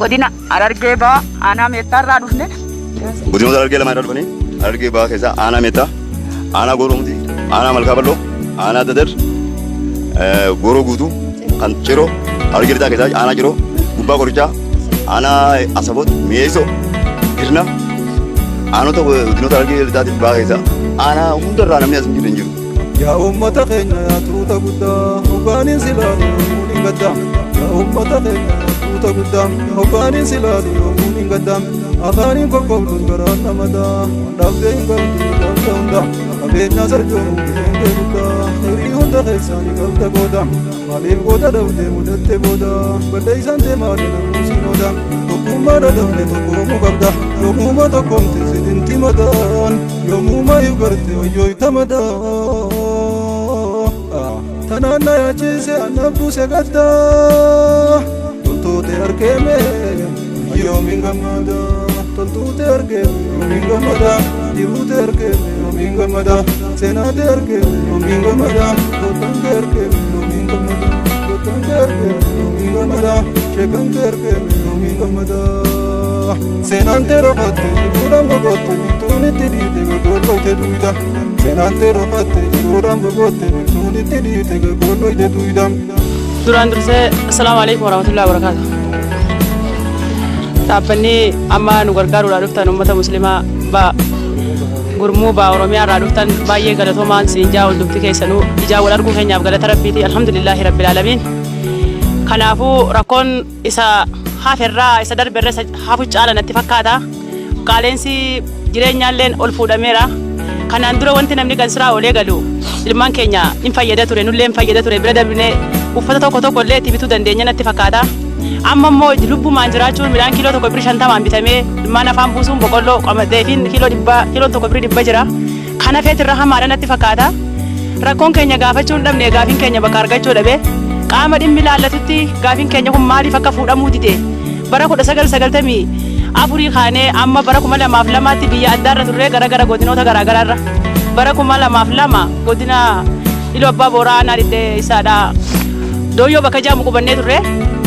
Godina Harargee Bahaa aanaa Meettaarraa dhufne. Godinoota Harargee lamaan irraa dhufanii Harargee Bahaa keessaa aanaa Meettaa, aanaa Gooroo Mutii, aanaa Malkaa Bal'oo, aanaa Dadar, Gooroo Guutuu, kan Ciroo, Harargee Lixaa keessaa aanaa Ciroo, Gubbaa Qorichaa, aanaa Asaboot, Mi'eessoo, Girna, aanota godinoota Harargee Lixaatiif Bahaa keessaa aanaa hundarraa namni as hin jirre hin jiru. Yaa uummata keenya yaa tuuta guddaa hoggaaniin si laalu yoomuun hin gadda. Yaa uummata keenya yaa tuuta guddaa hoggaaniin si laalu yoomuun hin gadda. Afaaniin kokkoobduun garaan namadaa waan dhaabdee hin qabdu dhaabda hunda. Qabeenyaa sarjoomuun gaheen kee guddaa hirii hunda keessaa ni qabda qooda. Maaliif goota dhabdee mudatte booda balleessaan tee maali namuu siin ooda. Tokkummaa dhadhabne tokkoomuu qabda yoomuma tokkoomte sitinti madaan. Yoomuma if garte wayyooyta madaa Tanaan na yaachise ana buuse gadda Toltuute argeeme yoomiin gammada Toltuute argeeme yoomiin gammada Jiruute argeeme yoomiin gammada Seenaate argeeme yoomiin gammada Gootaan kee argeeme yoomiin gammada Gootaan kee argeeme yoomiin gammada Sheekan kee argeeme yoomiin gammada Seenaan tee rofatte jiruudhaan boqotte biftuun itti dhiite gogoolloyte duyda. Seenaan tee rofatte jiruudhaan boqotte biftuun itti dhiite gogoolloyte duyda. Duraan dursee assalaamu alaikum warahmatullahi wabarakaatu. Dhaabbanni amma nu gargaaruudhaa dhuftan uummata muslimaa ba gurmuu ba Oromiyaa irraa dhuftan baay'ee galatoomaan siin jaa hundumti keessanuu ijaan wal arguu keenyaaf galata rabbiiti alhamdulillaahi rabbil aalamiin. Kanaafuu rakkoon isa haferraa isa darberra isa hafu caala natti fakkaata. Qaaleensi jireenyaalleen ol fuudhameera. Kanaan dura wanti namni gansiraa oolee galu ilmaan keenya in fayyada ture nullee in fayyada ture bira darbinee uffata tokko tokko illee itti bituu dandeenya natti fakkaata. Amma immoo lubbumaan jiraachuun midhaan kiiloo tokko birri shantamaan bitamee ilmaan afaan buusuun boqqolloo qamadeefiin kiiloo dhibba kiiloon tokko birri dhibba jira. Kana feetirra hamaadha natti fakkaata. Rakkoon keenya gaafachuu hin dhabne gaafiin keenya bakka argachuu dhabe. Qaama dhimmi ilaallatutti gaafiin keenya kun maaliif akka fuudhamuu dide bara 1994 kaanee amma bara 2002tti biyya addaarra turree gara gara godinoota garaa garaarra bara 2002 godina Iluu Abbaa Booraa aanaa Dhiddee isaadha. Dooyyoo bakka jaamu qubannee turre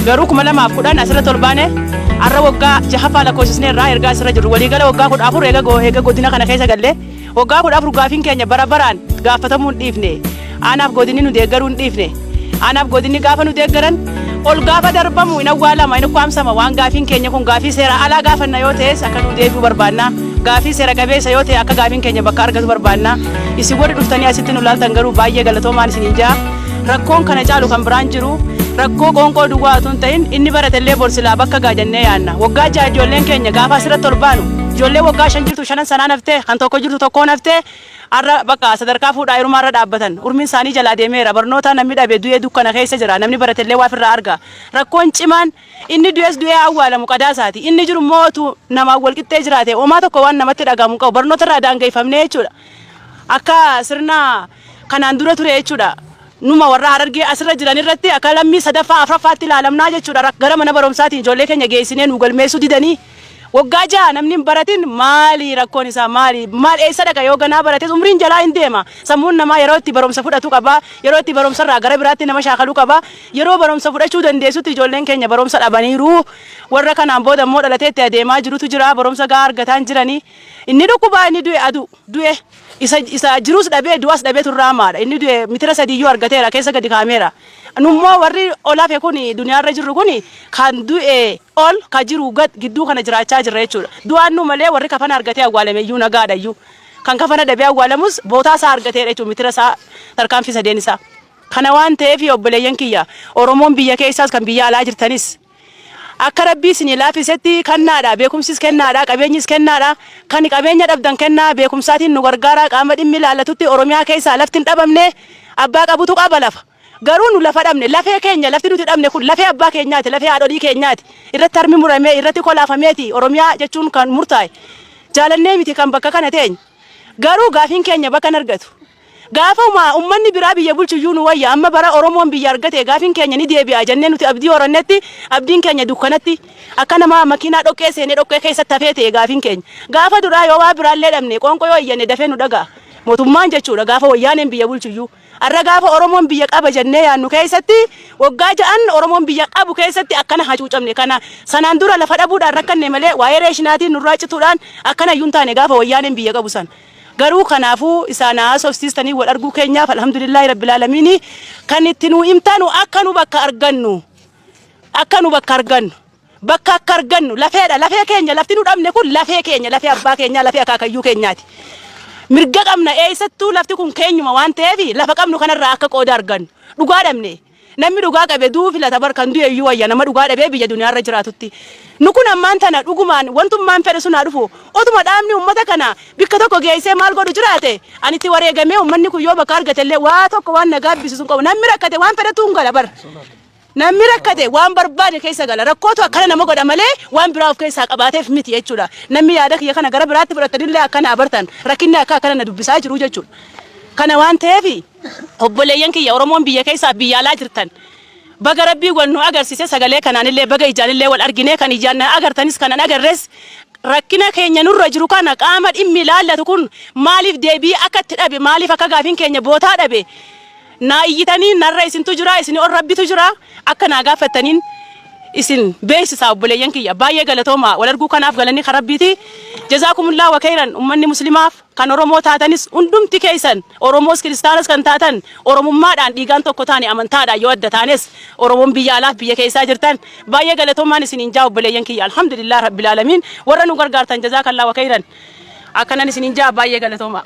garuu 2010 asirratti ol baane har'a waggaa jahaffaa lakkoofsisneerra ergaa asirra jirru waliigala waggaa 14 eega godina kana keessa galle Waggaa 14 gaafiin keenya bara baraan gaafatamuu hin dhiifne. Aanaaf godinni nu deeggaruu hin dhiifne. Aanaaf godinni gaafa nu deeggaran ol gaafa darbamu hin awwaalama, hin ukkaamsama. Waan gaafiin keenya kun gaafii seera alaa gaafanna yoo ta'es akka nu deebi'u barbaanna. Gaafii seera qabeessa yoo ta'e akka gaafiin keenya bakka argatu barbaanna. Isin warri dhuftanii asitti nu laaltan garuu baay'ee galatoomaan isiniin ja'a. Rakkoon kana caalu kan biraan jiru rakkoo qoonqoo duwwaa utuu hin ta'in inni baratellee bor silaa bakka ga'a jennee yaanna. Waggaa 6 ijoolleen keenya gaafa asirratti ol baanu ijoollee waggaa 5 jirtu shanan sanaan haftee kan tokko jirtu tokkoon haftee har'a bakka sadarkaa fuudhaa heerumaa irra dhaabbatan urmiin isaanii jalaa deemeera. Barnoota namni dhabe du'ee dukkana keessa jira. Namni baratellee waa ofirraa arga. Rakkoon cimaan inni du'es du'ee awwaalamu qadaa isaati. Inni jiru immoo utuu namaan wal qixxee jiraate homaa tokko waan namatti dhagahamu hin qabu. Barnoota irraa daangeffamnee jechuudha. Akka sirna kanaan dura ture jechuudha. Numa warra Harargee asirra jiran irratti akka lammii sadaffaa afraffaatti ilaalamnaa jechuudha. Gara mana barumsaatiin ijoollee keenya geessinee nu galmeessuu didanii waggaa jaha namni hin baratin maali rakkoon isaa maali maal eessa dhaqa yoo ganaa barates umriin jalaa hin deema. Sammuun namaa yeroo itti barumsa fudhatu qaba. Yeroo itti barumsarraa gara biraatti nama shaakaluu qaba. Yeroo barumsa fudhachuu dandeessutti ijoolleen keenya barumsa dhabaniiru. Warra kanaan booda immoo dhalatee itti adeemaa jirutu jira. Barumsa gahaa argataa hin jiranii. Inni dhukkubaa inni du'e aduu du'e. Isa isa jiruus dhabee du'as dhabeetu irra hamaadha. Inni du'e mitira sadiiyyuu argateera keessa gadi kaa'ameera. Nummoo warri ol hafe kun duniyaarra jirru kun kan du'e ol ka jiru gad gidduu kana jiraachaa jirra jechuudha. Du'aan nu malee warri kafana argatee awwaalame iyyuu nagaadha iyyuu. Kan kafana dhabee awwaalamus bootaa isaa argateedha jechuudha mitira isaa tarkaanfii sadeen isaa. Kana waan ta'eef obboleeyyan kiyya Oromoon biyya keessaas kan biyya alaa jirtanis Akka Rabbii isinii laaffisetti kannaadha, beekumsis kennaadha, qabeenyis kennaadha. Kan qabeenya dhabdan kennaa, beekumsaatiin nu gargaaraa, qaama dhimmi ilaallatutti Oromiyaa keessaa lafti hin dhabamne, abbaa qabutu qaba lafa. Garuu nu lafa dhabne, lafee keenya lafti nuti dhabne kun lafee abbaa keenyaati, lafee haadholii keenyaati. Irratti harmi muramee, irratti kolaafameeti Oromiyaa jechuun kan murtaa'e. Jaalannee miti kan bakka kana teenye. Garuu gaafiin keenya bakka hin argatu. Gaafuma ummanni biraa biyya bulchu iyyuu nu wayya. Amma bara Oromoon biyya argate gaafiin keenya ni deebi'a jennee nuti abdii horannetti abdiin keenya dukkanatti akka nama makiinaa dhoqqee seenee dhoqqee keessatti hafee ta'e gaafiin keenya. Gaafa duraa yoo waa biraallee dhabne qoonqoo yoo iyyanne dafee nu dhaga'a. Mootummaan jechuudha gaafa wayyaaneen biyya bulchu iyyuu. Arra gaafa Oromoon biyya qaba jennee yaannu keessatti, waggaa 6n Oromoon biyya qabu keessatti akkana hacuucamne. Kana sanaan dura lafa dhabuudhaan rakkanne malee, waa'ee reeshinaatiin nurraa cituudhaan akkana iyyuu hin taane gaafa Wayyaaneen biyya qabu sana. Garuu kanaafuu isaan haasofsiistanii wal arguu keenyaaf alhamdulillaahi rabbil aalamiini. Kan itti nu himtanu akka nu bakka argannu, akka nu bakka argannu, bakka akka argannu. Lafeedha, lafee keenya. Lafti nu dhabne kun lafee keenya, lafee abbaa keenyaa, lafee akaakayyuu keenyaati. Mirga qabna. Eessattuu lafti kun keenyuma waan ta'eef, lafa qabnu kanarraa akka qooda argannu. Dhugaa dhabne. Namni dhugaa qabe du'uu filata bar. Kan du'e iyyuu wayya nama dhugaa dhabee biyya duniyaarra jiraatutti. Nu kun ammaan tana dhugumaan wantummaan fedhe sun haa dhufu, otuma dhaabni ummata kana bikka tokko geessee maal godhu jiraate, ani itti wareegamee ummanni kun yoo bakka argate illee waa tokko waan na gaabbisisu hin qabu. Namni rakkate waan fedhetu hin gala bar. Namni rakkate waan barbaade keessa gala. Rakkootu akkana nama godha malee waan biraa of keessaa qabaateef miti jechuudha. Namni yaada kiyya kana gara biraatti fudhatanillee akkana abartan, rakkinni akka akkana na dubbisaa jiru jechuudha. Kana waan ta'eef, obboleeyyan kiyya Oromoon biyya keessaa biyya alaa jirtan, baga Rabbii wal nu agarsiise. Sagalee kanaanillee baga ijaanillee wal argine. Kan ijaan na agartanis, kanan agarres, rakkina keenya nurra jiru kana qaama dhimmi ilaallatu kun maaliif deebii akka itti dhabe, maaliif akka gaafiin keenya bootaa dhabe, naa iyyitanii narra isintu jira, isin ol Rabbitu jira, akka naa gaafattaniin isin beeksisa. Obboleeyyan kiyya, baay'ee galatooma. Wal arguu kanaaf galanni kan Rabbiiti. Jazaakumullaa wa khayran. Ummanni Muslimaaf kan Oromoo taatanis, hundumti keessan Oromoos Kiristaanas kan taatan, Oromummaadhaan dhiigaan tokko taane, amantaadhaan yoo adda taanes, Oromoon biyya alaaf biyya keessaa jirtan baay'ee galatoomaan isiniin jaa. Obboleeyyan kiyya, alhamdulillah rabbil aalamiin. Warra nu gargaartan jazaakallaa wa khayran akkanan isiniin jaa. Baay'ee galatooma.